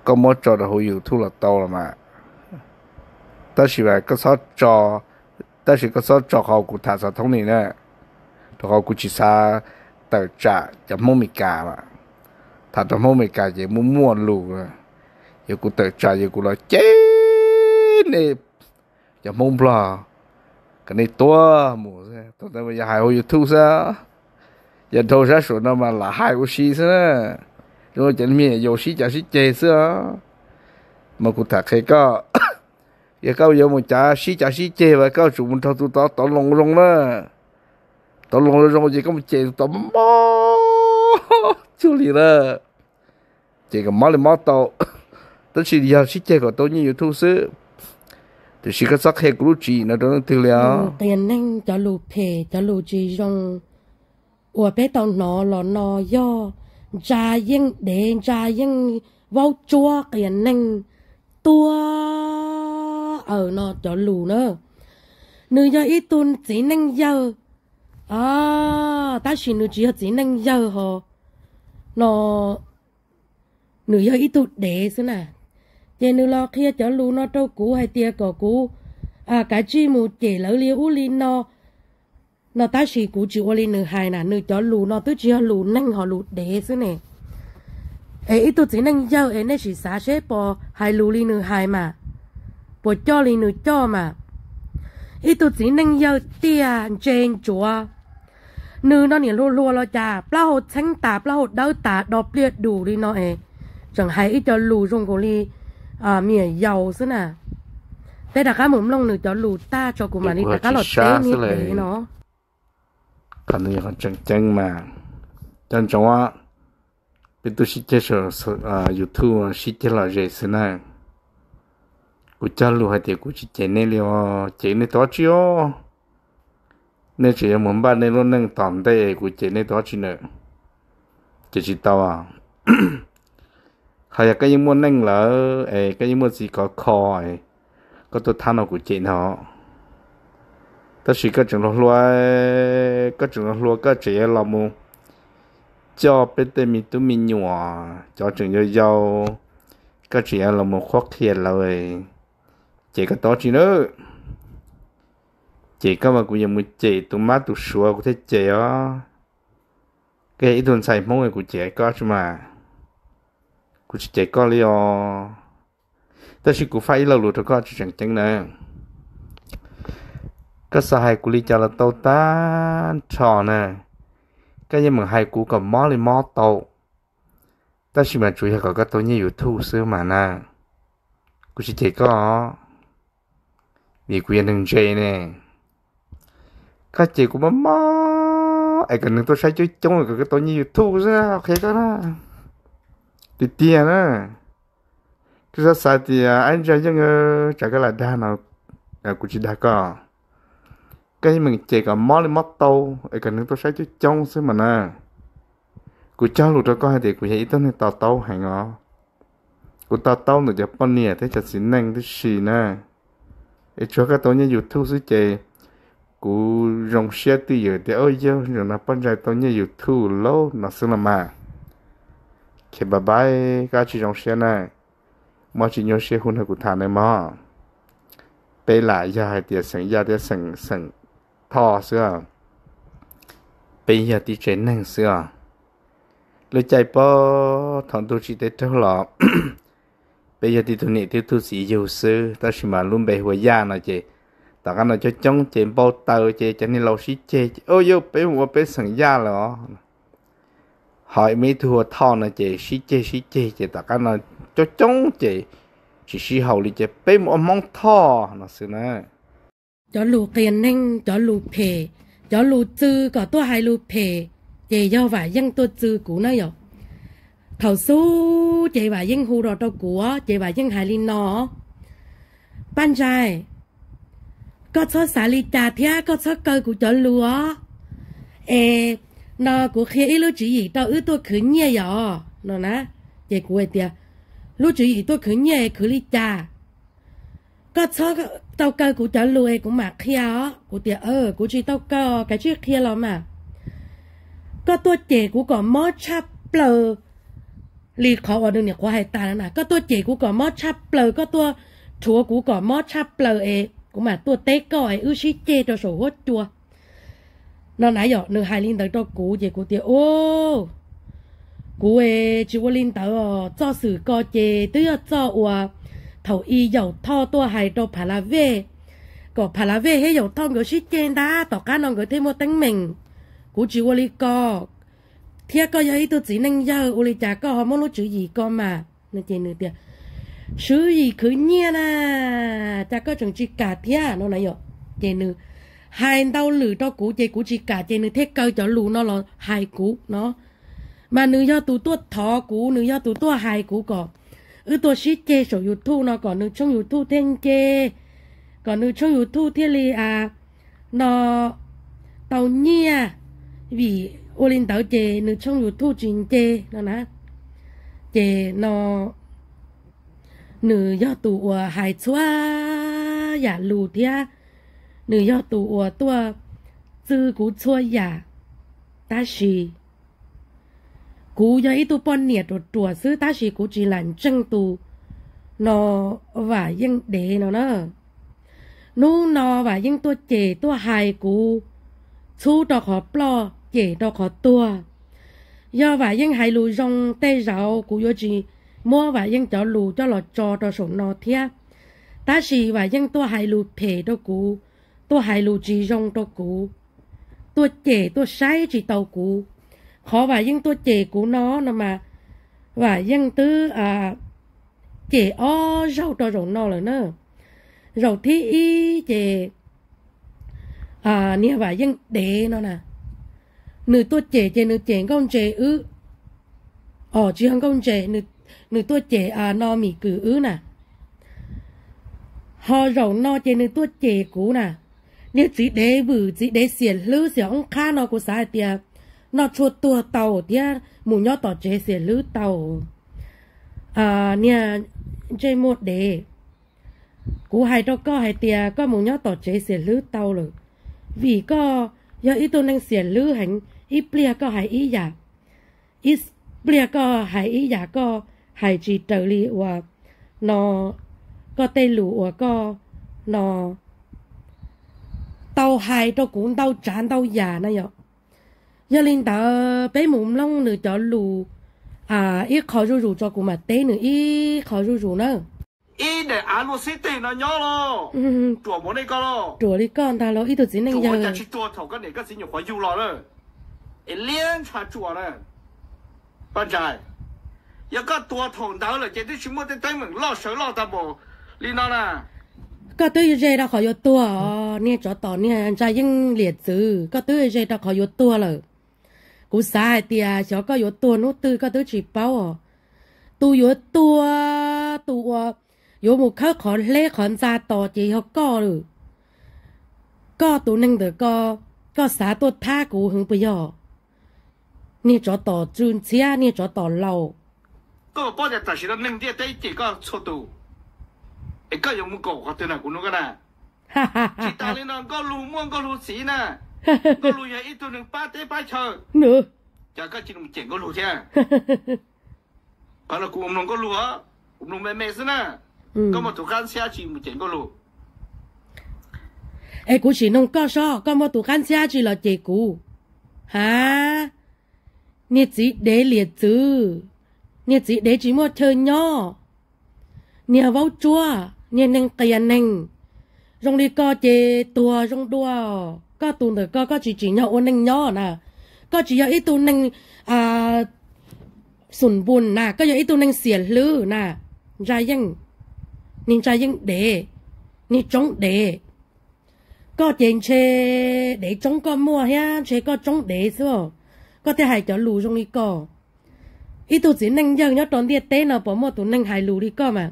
Koj muab tso rau hauv YouTube los tau los mas, tab sis mas koj txhob tso, tab sis koj txhob tso qhov kuv tham xov tooj ni na, rau qhov kuv tsis xav tawm tsam cov Hmoob Amelikas mas. Tham rau Hmoob Amelikas ces muaj muaj lus, yog kuv tawm tsam yog kuv los cem nej cov Hmoob Nplog kom nej tuag mus. Thaum ntawd mas yog hais hauv YouTube xwb, yog dhau sab saum no mas lam hais ua si xwb na. Zoo cov me nyuam yaus sib cav sib ceg xwb. Mas kuv tham qhia koj, yog koj yuav mus cav sib cav sib ceg mas koj tsum mus nrog tus tod tov loo zoo na. Tov loo zoo ces koj mus cem tus tod mob cuag li na, ces kom mob li mob tau. Tab sis yog sib ceg kom tau nyiaj YouTube xwb, tiam sis koj txhob qhia kuv lub tswv yim no rau leej twg li os. Qias neeg cov lus phem cov lus tsis zoo uas peb tau hnov los no yog ntsa yeej dev ntsa yeej vaub tsuab qias neeg tuag aws no cov lus na. Nws yog ib tug txiv neej yawg, tab sis nws tsis yog txiv neej yawg ho no, nws yog ib tug dev xwb na. Ces nws los qhia cov lus no rau kuv hais tias kom kuv kav tsij mus cem lawv li ub li no, no tab sis kuv tsis ua li nws hais na. Nws cov lus no twb tsis yog lus neeg ho lus dev xwb ne. Es ib tug txiv neej yawg es nej sim xav seb puas hais lus li nws hais mas, puas coj li nws coj mas. Ib tug txiv neej yawg tiaj ntse ntsuav, nws no niam hluas hluas los cas plaub hau txheeb tas plaub hau dawb tas do pliaj dus li no es tseem hais ib co lus zoo nkaus li me nyuam yaus xwb na. Peb rov qab mus mloog nws cov lus tag tso kuv mam li rov qab los teb neb dev no. Qhov no yog qhov tseem ceeb mas, cov ntsoov, peb tuaj sib ceg saum YouTube sib ceg lom zem xwb na. Kuv cog lus hais tias kuv tsis cem nej li os, cem nej tus dab tsi os. Nej tseem yuav mus npaj nej lub neej tom ntej kuv cem nej tus dab tsi na, cem tsis tau. Ho yog koj yeej muaj neej lawm es koj yeej muaj txiv khov kho, koj tuaj thab no kuv cem ntag. Tab sis koj tseem hluas hluas, koj tseem hluas hluas koj tseem yuav los mus coj peb tej me tub me nyuam cov tseem yau yau, koj tseem yuav los mus qhuab qhia lawv, cem koj tus dab tsi na. Cem koj mas kuv yuav mus cem tus mab tus suav kuv thiaj cem os. Koj yog ib tug ntxhais Hmoob kuv cem koj tsis mas, kuv tsis cem koj li os. Tab sis kuv faj ib lo lus rau koj tsis tseem ceeb na. Koj xav hais kuv li cas los tau tag nrho na, koj yeej meem hais kuv kom mob li mob tau, tab sis mas tsuas yog kom koj tau nyiaj YouTube xwb mas na. Kuv tsis cem koj, vim kuv yog neeg ntse ne. Koj cem kuv mob mob es kom neeg tuaj saib coob coob kom koj tau nyiaj YouTube xwb, qhia koj na. Tiag tiag na, koj xav xav tias aib ntsa yeej tsam koj lam dag no, kuv tsis dag koj. Koj yeej meem cem kom mob li mob tau es kom neeg tuaj saib coob coob xwb mas na. Kuv cog lus rau koj hais tias kuv yog ib tug neeg to taub heev os. Kuv to taub ntawm cov poj niam thiab cov txiv neej tib si na. Es tsuas koj tau nyiaj YouTube xwb ces kuv zoo siab twj ywm tias, o yog zaum no poj ntxhais tau nyiaj YouTube lauj no xwb los mas. Khe bye bye, koj tsis zoo siab na. Muaj tsis nyuaj siab hu nrog kuv tham na mog. Peb lam yog hais tias xeem Yaj thiab xeem Thoj xwb os. Peb yog tib tsev neeg xwb os. Lub caij pab thaum ntuj tsim teb raug los, peb yog tib tug niam tib tug txiv yug xwb, tab sis mas lub npe hu ua Yaj no ces tom qab no coob coob ces npau taws ces cov niag laus sib ceg ces, o yog peb mus ua peb xeem Yaj lawm os. Ho muaj ib tug hu ua Thoj no ces sib ceg sib ceg ces tom qab no coob coob ces tsis sib haum li ces peb mus ua Hmoob Thoj no xwb na. Cov lus qias neeg, cov lus phem, cov lus txw kom tuaj hais lus phem, ces yog Vam Yeej tuaj txw kuv na yom. Thaum xub ces Vam Yeej hu los rau kuv ces Vam Yeej hais li no, Paj Ntsais, koj txhob xav li cas thiab koj txhob kaw kuv cov lus os. Es no kuv qhia ib lub tswv yim rau wb tuaj khwv nyiaj yom no na. Ces kuv hais tias, lub tswv yim tuaj khwv nyiaj khwv li cas? Koj txhob tau kaw kuv cov lus es kuv mam qhia os. Kuv tias, kuv tsis tau kaw, kav tsij qhia los mas. Koj tuaj cem kuv kom mob tshaj plaws, Li qhov uas nws niam qhuav hais tas na, koj tuaj cem kuv kom mob tshaj plaws, koj tuaj rhuav kuv kom mob tshaj plaws es kuv mam tuaj teb koj es wb sib ceg rau saum huab cua no na yom. Nws hais li ntawd rau kuv ces kuv tias, u, kuv tsis ua li ntawd os, txoj xwm ko ces twb yog txoj uas thaum i Yaum Thoj tuaj hais rau Pha La Vej, kom Pha La Vej thiab Yaum Thoj nkawd sib ceg ntag, tom qab no nkawd thiaj muaj teeb meem. Kuv tsis ua li ko, thiab koj yog ib tug txiv neej yawg, ua li cas koj ho muab lub tswv yim ko mas? Ces nws tias, tswv yim khwv nyiaj na, cas koj tseem tsis kam thiab no na yom. Ces nws hais ntau lwm rau kuv ces kuv tsis kam ces nws thiaj kaw cov lus no los hais kuv no. Mas nws yog tus tuaj thov kuv, nws yog tus tuaj hais kuv kom wb tuaj sib ceg saum YouTube no kom nws tshooj YouTube thiaj nce, kom nws tshooj YouTube thiaj li no tau nyiaj, vim ua li ntawd ces nws tshooj YouTube tsis nce no na. Ces no nws yog tus uas hais txhua yam lus thiab nws yog tus uas tuaj txwv kuv txhua yam. Tab sis kuv yog ib tug poj niam ruam ruam xwb tab sis kuv tsis lam ntseeg tus no Vam Yeej dev no na. Hnub no Vam Yeej tuaj cem tuaj hais kuv, txhub rau qhov ploj cem rau qhov tuag. Yog Vam Yeej hais lus zoo tej zaum kuv yuav tsis muab Vam Yeej cov lus coj los tso rau saum no thiab. Tab sis Vam Yeej tuaj hais lus phem rau kuv, tuaj hais lus tsis zoo rau kuv, tuaj cem tuaj saib tsis taus kuv. Qhov Vam Yeej tuaj cem kuv no no mas Vam Yeej twb cem ob zaug rau zaum no lawm na. Zaum thib ib ces niag Vam Yeej dev no na, nws tuaj cem ces nws cem Nkauj Ntse wb, os tsis yog Nkauj Ntse, nws tuaj cem no Mim Kwm wb na. Ho zaum no ces nws tuaj cem kuv na, niag txiv dev vwm txiv dev xiam hlwb xiam oob qhab no kuv xav hais tias noj tshuaj tuag tau thiab mus nyob tom tsev xiam hlwb tau. Niag ntsej muag dev, kuv hais rau koj hais tias koj mus nyob tom tsev xiam hlwb tau lawm, vim koj yog ib tug neeg xiam hlwb heev, ib pliag koj hais ib yam, ib pliag koj hais ib yam, koj hais tsis raws li uas no koj tej lus uas koj no tau hais rau kuv ntau tsav ntau yam na yom. Yog li ntawd peb mus mloog nws cov lus ib qho zuj zus tso kuv mam teb nws ib qho zuj zus na. Ib daim av luaj xib teg no nyob los ruam npaum nej ko los? Ruam li koj ntag los ib tug txiv neej yawg, cas tsis tuag thaum koj niam koj txiv nyuam qhuav yug los na, es liab ntsha tsuas na. Paj Ntsais, yog koj tuag thaum ntawd lawm ces twb tsis muaj tej teeb meem loj sawv loj tag npaum li no na. Koj twb ze rau qhov yuav tuag os niag tsov tom niag Ntsa Yeej liam txwv, koj twb ze rau qhov yuav tuag lawm. Kuv xav hais tias xyov koj yuav tuag hnub twg koj twb tsis paub os. Tus yuav tuag, tus uas yuav mus khawb qhov hleb qhov ntxa tos ces yog koj lawm. Koj tus neeg ntawm ko, koj xav tuaj thab kuv heev puas yog? Niag tsov tom tsw ntxhiab, niag tsov tom laus. Koj puas paub tias tam sim no neeg ntiaj teb cem koj txhua tus, es koj yuav mus koom qhov twg na kuv nug koj na? Tsis tas li no Nkauj Lug muaj Nkauj Lug txiv na, Nkauj Lug yog ib tug neeg pab teb pab chaw, cas koj cia li mus cem Nkauj Lug thiab? Qhov no kuv ua mloog Nkauj Lug os, kuv mloog me me xwb na. Koj muaj tus qab ntxhiab tsis mus cem Nkauj Lug? Es kuv sim nug koj sob, koj muaj tus qab ntxhiab tsis los cem kuv? Ha, niag txiv dev liam txwv, niag txiv dev tsis muaj chaw nyob, niag vaub tsuab, niag neeg qias neeg, zoo li ko ces tuag zoo dua. Koj tus ntawm ko koj tsis tsim nyog ua neeg nyob na, koj tsis yog ib tug neeg xum npun na, koj yog ib tug neeg xiam hlwb na. Ntsa Yeej, niag Ntsa Yeej dev, niag tsoob dev. Koj ces ntshe dev tsoob koj muaj thiab ntshe koj tsoob dev xwb, koj thiaj hais cov lus zoo li ko. Ib tug txiv neej yawg nyob rau ntiaj teb no puas muaj tus neeg hais lus li koj mas?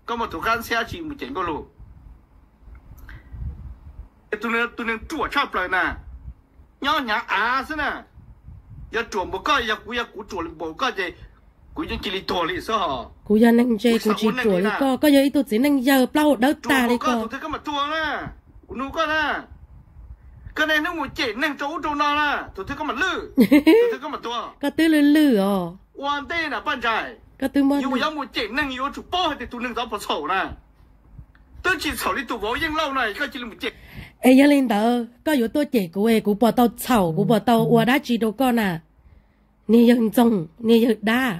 Koj muaj tus qab ntxhiab tsis mus cem Nkauj Lug? Tus neeg ruam tshaj plaws na, nyob hnyav av xwb na. Yog ruam npaum koj, yog kuv, yog kuv ruam npaum koj ces kuv yeej cia li tuag li xwb hos. Kuv yog neeg ntse kuv tsis ruam li koj, koj yog ib tug txiv neej yawg plaub hau dawb tag li koj. Tus twg koj mam tuag na, kuv nug koj na. Koj niaj hnub mus cem neeg rau ub rau no na, tus twg koj mam lwj, tus twg koj mam tuag? Koj twb lwj lwj os. Ua ntej na Paj Ntsais, koj twb muab yus yuav mus cem neeg yuav tsum paub hais tias tus neeg ntawd puas txhaum na. Twb tsis txhaum li tus vauv Yeej Lauj na, koj cia li mus cem. Es yog li ntawd koj yuav tuaj cem kuv es kuv puas tau txhaum, kuv puas tau ua dab tsi rau koj na? Niag yawg ntxoog, niag yawg dab,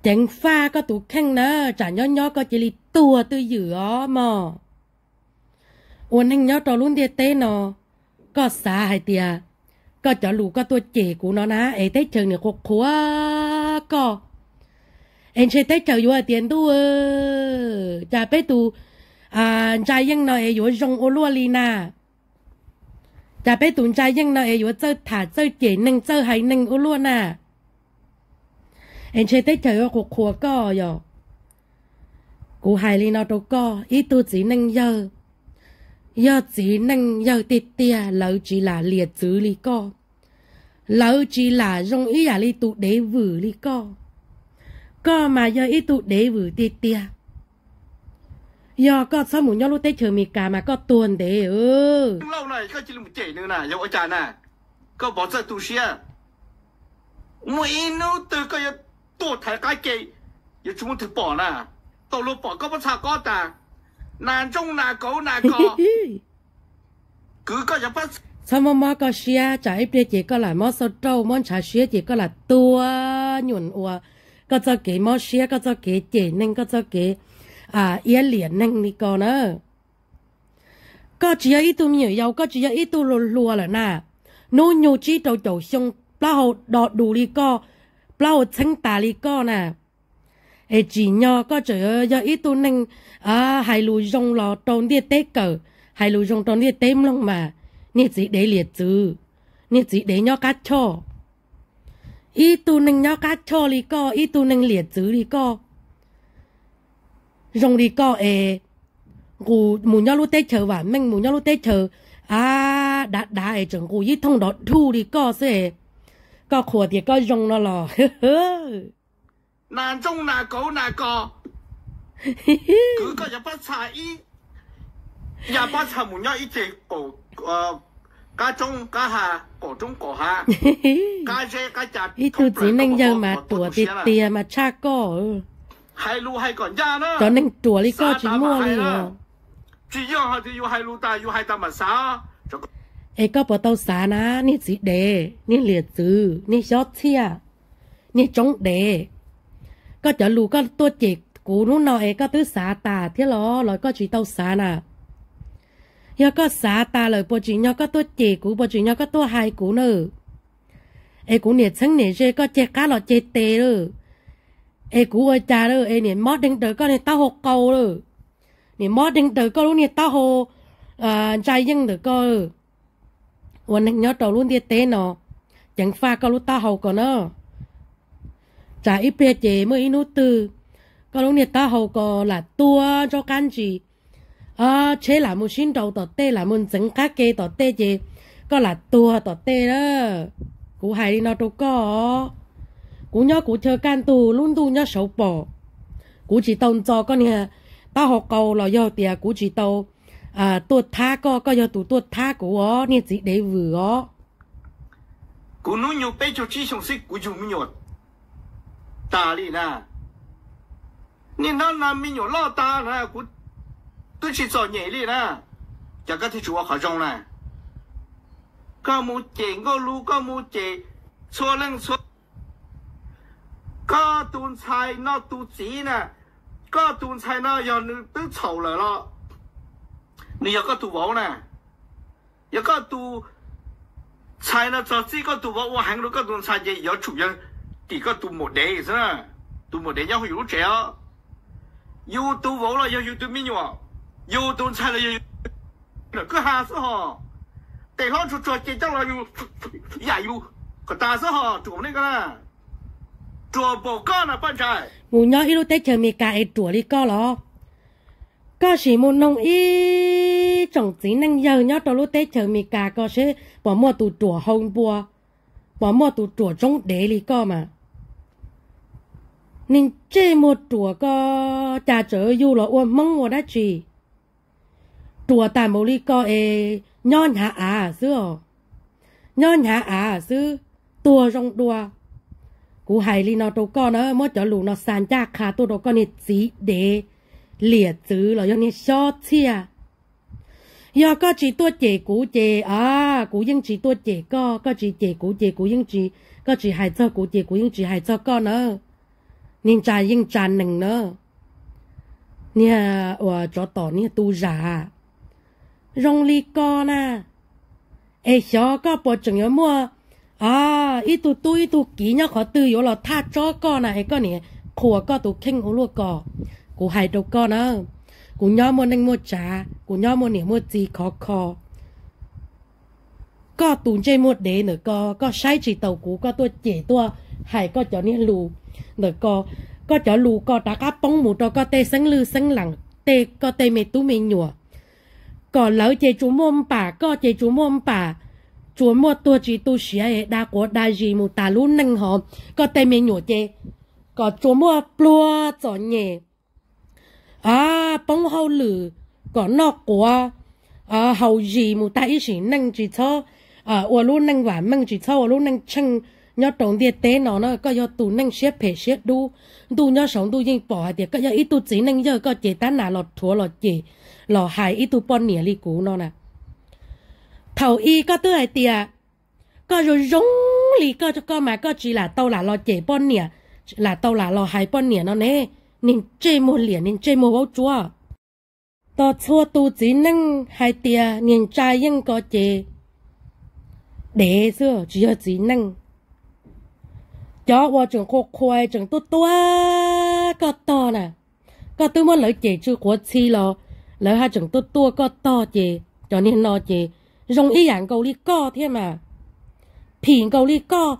ceev faj koj tus kheej na, tsam nyob nyob koj cia li tuag twj ywm os mog. Ua neeg nyob rau lub ntiaj teb no, koj xav hais tias koj cov lus koj tuaj cem kuv no na es teb chaws nws qhuas qhuas koj, es ntshe teb chaws yuav hais tias ntuj, cas peb tus Ntsa Yeej no es yuav zoo ua luaj li na? Cas peb tus Ntsa Yeej no es yuav txawj tham txawj cem neeg txawj hais neeg ua luaj na? Es ntshe teb chaws yuav qhuas qhuas koj yog. Kuv hais li no rau koj, ib tug txiv neej yawg, yog txiv neej yawg tiag tiag lawv tsis lam liam txwv li koj. Lawv tsis lam zoo ib yam li tus dev vwm li koj. Koj mas yog ib tug dev vwm tiag tiag. Yog koj txhob mus nyob lub teb chaws Amelikas mas koj tuag ntev. Lauj na, koj cia li mus cem nws na, yog ua cas na? Koj pov txawj tu siab. Muaj ib hnub twg koj yuav tuag thaiv qab ke, yuav tsis muaj twg pom na. Tau luag pom koj pob txha qob tas, nas ntsooj nas kauv nas kos. Kwv koj yog pab. Txhob mob mob koj siab, tsam ib pliag ces koj lam mob xauj rauj mob ntshav siab ces koj lam tuag nyuam ua koj txoj kev mob siab, koj txoj kev cem neeg, koj txoj kev iab liam neeg li ko na. Koj tsis yog ib tug me nyuam yaus, koj tsis yog ib tug hluas hluas lawm na. Hnub nyoog tsib rau caum xyoo, plaub hau do dus li koj, plaub hau txheeb tas li koj na. Es tsim nyog koj tseem yog ib tug neeg hais lus zoo los rau ntiaj teb kawm, hais lus zoo rau ntiaj teb mloog mas niag txiv dev liam txwv, niag txiv dev nyob qab choj. Ib tug neeg nyob qab choj li koj, ib tug neeg liam txwv li koj, zoo li koj es nqus mus nyob lub teb chaws vam meej, mus nyob lub teb chaws a dav dav es tseem nqus ib thooj nrov dhuj li koj xwb es koj qhuas tias koj zoo no los. Nas ntsooj nas kauv nas kos. Kwv koj yog pab txha ib, yog pab txha mus nyob ib ce qaum, qab roob qab hav, qaum roob qaum hav, qab zeb qab ca. Ib tug txiv neej yawg mas ruam tiag tiag mas tshaj koj. Hais lus hais kom ncaj na. Cov neeg ruam li koj tsis muaj li os. Tsis yog hais tias yus hais lus tas yus hais tas mam xav. Es koj puas tau xav na, niag txiv dev, niag liam txwv, niag xyob txhiaj, niag tsoob dev? Koj cov lus koj tuaj cem kuv hnub no es koj twb xav tas thiab los los koj tsis tau xav na? Yog koj xav tas lawm puas tsim nyog koj tuaj cem kuv, puas tsim nyog koj tuaj hais kuv na? Es kuv niam txheeb niam ze koj ceg qab los ceg tes lawm. Es kuv ua cas lawm es niam mob deeg daws koj niag taub hau qau lawm, niam mob deeg daws koj lub niag taub hau ntsa yeej ntawm koj. Ua neeg nyob rau lub ntiaj teb no, ceev faj koj lub taub hau ko na. Tsam ib pliag ces muaj ib hnub twg koj lub niag taub hau ko lam tuag ntsob qab ntsis, tsheb lam mus sib nraus tom tej, lam mus ntxeev qab ke tom tej ces koj lam tuag tom tej na. Kuv hais li no rau koj os. Kuv nyob kuv chaw kaj ntug, lub ntuj nyob saud pom. Kuv tsis tau ntxo koj niag taub hau qau los yog tias kuv tsis tau tuaj thab koj, koj yog tus tuaj thab kuv os, niag txiv dev vwm os. Kuv hnub nyoog peb caug tsib xyoo xwb kuv yug me nyuam tas li na. Niaj hnub no me nyuam loj tas na, kuv twb tsis txom nyem li na, cas koj thiaj tsis ua qhov zoo na? Koj mus cem Nkauj Lus, koj mus cem txhua leej txhua, koj tus ntxhais no tus txiv na, koj tus ntxhais no yog nws twb txhaum lawm los nws yog koj tus vauv na. Yog koj tus ntxhais no txog txij koj tus vauv ua heev rau koj tus ntxhais ces yuav tsum yog tim koj tus maum dev xwb, tus maum dev nyob hauv yus lub tsev os. Yus tus vauv los yog yus tus me nyuam, yus tus ntxhais los yog yus tus kwj ha xwb hos. Tes hlob tsuag tsuag ces coj los yus yam yus kom tas xwb hos, ruam nej ko na. Ruam npaum koj na Paj Ntsais. Mus nyob ib lub teb chaws Amelikas es ruam li koj los? Koj sim mus noog ib tsoom txiv neej yawg nyob rau lub teb chaws Amelikas ko seb puas muaj tus ruam hau npua, puas muaj tus ruam tsoob dev li koj mas. Neeg ntsej muag ruam ko cas tseem yug los ua Hmoob ua dab tsi? Ruam tas npaum li ko es nyob hnyav av xwb os. Nyob hnyav av xwb, tuag zoo dua. Kuv hais li no rau koj na, muab cov lus no xa ncaj qha tuaj rau koj niag txiv dev liam txwv los yog niag xyob txhiaj. Yog koj tsis tuaj cem kuv ces, a, kuv yeej tsis tuaj cem koj, koj tsis cem kuv ces kuv yeej tsis, koj tsis hais txog kuv ces kuv yeej tsis hais txog koj na. Niag ntsa yeej tsa nees na, niag uas tsov tom niag tu zam. Zoo li ko na, es xyov koj puas tseem yuav muaj ib tug tub ib tug kiv nyob qhov twg yuav los thaj tsob koj na, es koj niam qhuas koj tus kheej ua luaj ko. Kuv hais rau koj na, kuv nyob muaj neej muaj tsav, kuv nyob muaj niam muaj txiv khov kho. Koj tus ntsej muag dev ntawm ko, koj saib tsis taus kuv, koj tuaj cem tuaj hais koj cov niag lus ntawm ko, koj cov lus ko rov qab poob mus rau koj tej xeeb lwj xeeb lam, tej koj tej me tub me nyuam, kom lawv ces tsuas muaj npam, koj ces tsuas muaj npam, tsuas muaj tuag tsis tu siav es da quav da zis mus tas lub neej hos koj tej me nyuam ces kom tsuas muaj pluag txom nyem, poob hauj lwm, kom noj quav haus zis mus tag ib sim neej, tsis txhob ua lub neej vam meej, tsis txhob ua lub neej tsheej nyob rau ntiaj teb no na. Koj yog tus neeg siab phem siab dub, ntuj nyob saum ntuj yeej pom hais tias koj yog ib tug txiv neej yawg, koj ces tab nas los rhuav los cem, los hais ib tug poj niam li kuv no na. Thaum ub koj twb hais tias koj zoo zoo li koj, koj mas koj tsis lam tau lam los cem poj niam, lam tau lam los hais poj niam no ne, niag ntsej muag liam, niag ntsej muag vaub tsuab. Tos txhua tus txiv neej hais tias niag ntsa yeej ko ces dev xwb tsis yog txiv neej. Cov uas tseem qhuas qhuas tseem tuaj tuaj koj tog na, koj twb muab lawv cem tsw quav txhi los lawv haj tseem tuaj tuaj koj tog ces cov niag no ces zoo ib yam nkaus li koj thiab mas. Phim nkaus li koj,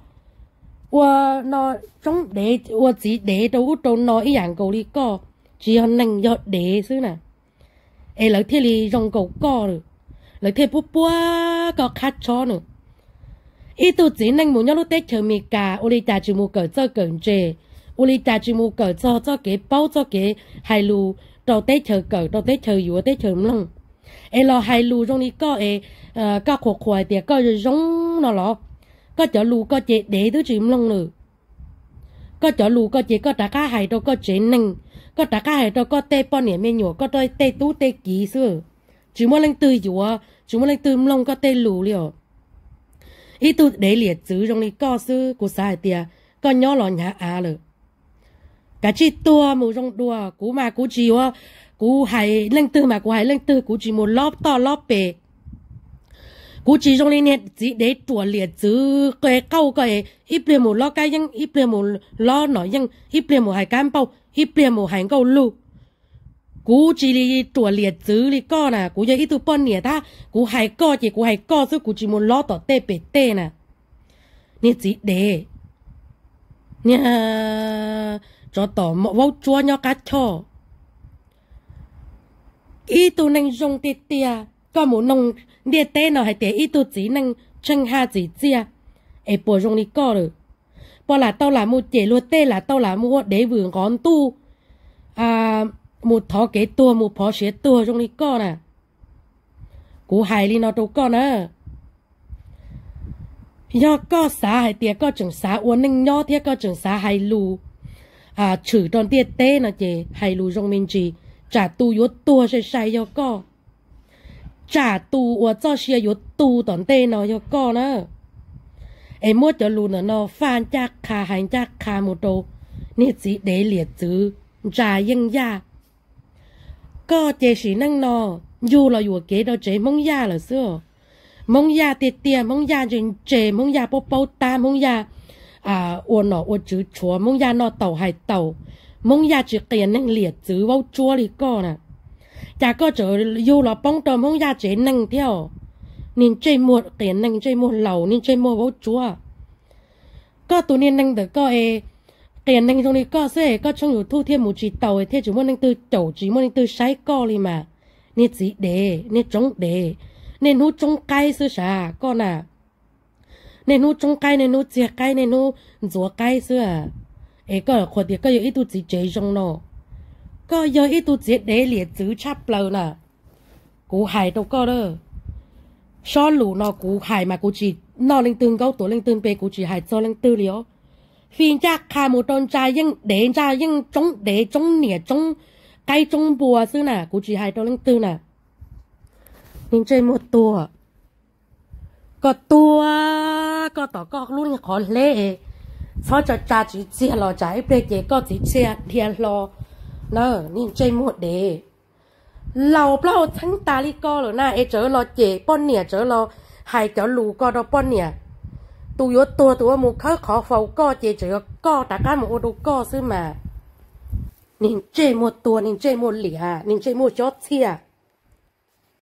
ua no, tsoob dev ua txiv dev rau ub rau no ib yam nkaus li koj, tsis yog neeg yog dev xwb na. Es lawv thiaj li zoo nkaus koj lawm, lawv thiaj puab puab koj qab tshob na. Ib tug txiv neej mus nyob lub teb chaws Amelikas ua li cas tsis mus kawm txawj kawm ntse, ua li cas tsis mus kawm txog txoj kev paub txoj kev hais lus rau teb chaws kawm rau teb chaws yuav teb chaws mloog. Es los hais lus zoo li koj es koj qhuas qhuas hais tias koj zoo no los, koj cov lus koj ces dev twb tsis mloog lawm. Koj cov lus koj ces koj rov qab hais rau koj tsev neeg, koj rov qab hais rau koj tej poj niam me nyuam, koj tej tub tej kiv xwb. Tsis muaj leej twg yuav, tsis muaj leej twg mloog koj tej lus li os. Ib tug dev liam txwv zoo li koj xwb, kuv xav hais tias koj nyob los hnyav av lawm. Kav tsij tuag mus zoo dua, kuv mas kuv tsis yuav, kuv hais leej twg mas kuv hais leej twg, kuv tsis mus lob toj lob pes. Kuv tsis zoo li niag txiv dev ruam liam txwv qe qauj ko es ib pliag mus lob kab yeeb, ib pliag mus lob nom yeej, ib pliag mus hais kab npauj, ib pliag mus hais nkauj lug. Kuv tsis li ruam liam txwv li koj na, kuv yog ib tug poj niam tab kuv hais koj ces kuv hais koj xwb, kuv tsis mus lob tom tej pem tej na. Niag txiv dev, niag tsov tom vaub tsuab nyob qab choj. Ib tug neeg zoo tiag tiag, koj mus noog ntiaj teb no hais tias ib tug txiv neej tsheej haj txim txiaj, es puas zoo li koj lawm? Puas lam tau lam mus cem luag tej, lam tau lam mus ua dev vwm nqov ntuj, mus thov kev tuag mus phov siav tuag zoo li koj na? Kuv hais li no rau koj na, yog koj xav hais tias koj tseem xav ua neej nyob thiab koj tseem xav hais lus tshwm rau ntiaj teb no ces hais lus zoo me ntsis, tsam tus yuav tuag sai sai yog koj, tsam tus uas txoj sia yuav tu tom ntej no yog koj na. Es muab cov lus ntawm no faj ncaj qha hais ncaj qha mus rau niag txiv dev liam txwv ntsa yeej yaj. Koj ces sim neej no yug los yuam kev rau tsev Hmoob Yaj lawm xwb. Hmoob Yaj tiag tiag, Hmoob Yaj ntse ntse, Hmoob Yaj paub paub tab, Hmoob Yaj ua nom ua tswv tshuav, Hmoob Yaj noj taus hais taus, Hmoob Yaj tsis qias neeg liam txwv vaub tsuab li koj na. Cas koj tseem yug los poob rau Hmoob Yaj tsev neeg thiab? Niag ntsej muag qias neeg, ntsej muag laus, niag ntsej muag vaub tsuab. Koj tus niag neeg ntawm koj es qias neeg zoo li koj xwb es koj tshooj YouTube thiaj mus tsis taus thiaj tsis muaj leej twg caum tsis muaj leej twg saib koj li mas. Niag txiv dev, niag tsoob dev, niaj hnub tsoob qaib xwb sav koj na. Niaj hnub tsoob qaib, niaj hnub txiag qaib, niaj hnub ntxuav qaib xwb. Es koj qhuas tias koj yog ib tug txiv tsev zoo no, koj yog ib tug txiv dev liam txwv tshaj plaws na. Kuv hais rau koj, sob lus no kuv hais mas kuv tsis noj leej twg nkaub tuav leej twg npe, kuv tsis hais txog leej twg li os. Hli ncaj qha mus rau ntsa yeej dev, ntsa yeej tsoob dev tsoob niam tsoob qaib tsoob npua xwb na, kuv tsis hais rau leej twg na. Niag ntsej muag tuag, koj tuag koj tom koj lub niag qhov hleb, txhob tsa tsa txiv txiag los tsam ib pliag ces koj txiv txiag dhia hlo na, niag ntsej muag dev. Laus plaub hau txheeb tas li koj lawm na es tseem los cem poj niam, tseem los hais cov lus ko rau poj niam. Tus yuav tuag tus ua mus khawb qhov faus koj ces tseem yog koj rov qab mus ua rau koj xwb mas. Niag ntsej muag tuag, niag ntsej muag liam, niag ntsej muag xyob txhiaj.